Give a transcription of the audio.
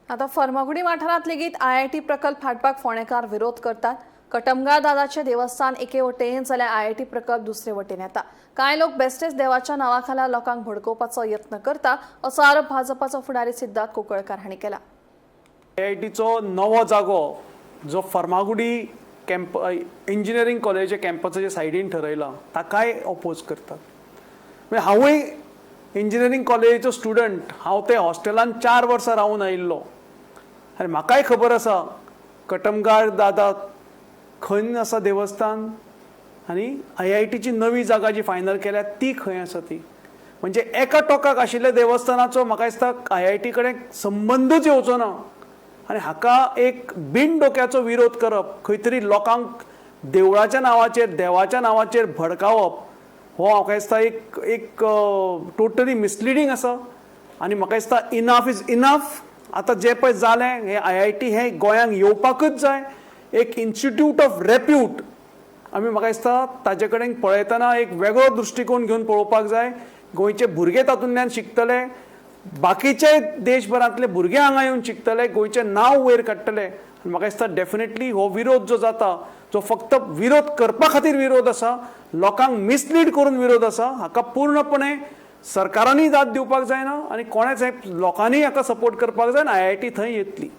आतां फर्मागुडी वाठारांत लेगीत आयआयटी प्रकल्प हाडपाक फोंडेकार विरोध करतात. कटमगाळ दादाचें देवस्थान एके वटेन जाल्यार आयआयटी प्रकल्प दुसरे वटेन येता. कांय लोक बेस्टेच देवाच्या नांवाखाला लोकांक भडकोवपाचो यत्न करता, असो आरोप भाजपाचो फुडारी सिद्धार्थ कुंकळकार हांणी केला. आयआयटीचो नवो जागो जो फर्मागुडी कॅम्प इंजिनियरींग कॉलेजीच्या कॅम्पसाच्या सायडीन ठरयला, ताकाय ओपोज करतात. म्हणजे हांवूय इंजिनियरींग कॉलेजीचो स्टुडंट. हांव ते हॉस्टेलान 4 वर्सां रावन आयिल्लो आनी म्हाकाय खबर आसा कटमगाळ दादा खंय आसा देवस्थान आनी आयआयटीची नवी जागा जी फायनल केल्या ती खंय आसा ती. म्हणजे एका टोकाक आशिल्ल्या देवस्थानाचो म्हाका दिसता आयआयटी कडेन संबंदूच येवचो ना आनी हाका एक बिनडोक्याचो विरोध करप, खंय तरी लोकांक देवळाच्या नांवाचेर, देवाच्या नांवाचेर भडकावप, हो म्हाका दिसता एक एक टोटली मिसलिडींग आसा. आनी म्हाका दिसता इनफ is enough. आतां जें पळय जालें, हें आयआयटी हें गोंयांक येवपाकच जाय. एक इन्स्टिट्यूट ऑफ रेप्यूट आमी म्हाका दिसता ताजे कडेन पळयतना एक वेगळो दृश्टिकोन घेवन पळोवपाक जाय. गोंयचे भुरगे तातूंतल्यान शिकतले, बाकीचे देशभरांतले भुरगे हांगा येवन शिकतले, गोंयचें नांव वयर काडटले. आनी म्हाका दिसता डेफिनेटली हो विरोध जो जाता, जो फक्त विरोध करपा खातीर विरोध आसा, लोकांक मिसलीड करून विरोध आसा, हाका पूर्णपणे सरकारानय दाद दिवपाक जायना आनी कोणेच लोकांनीय हाका सपोर्ट करपाक जाय आनी आयआयटी थंय येतली.